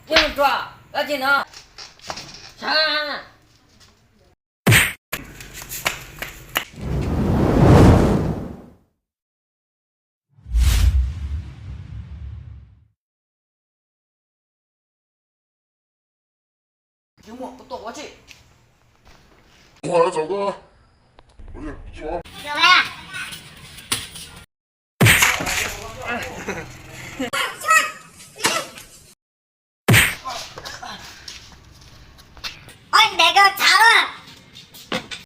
Yeej mus ruam dab tsi no? Sav. Yus muam, kuv tuaj ua tsi? Ua tsaug koj.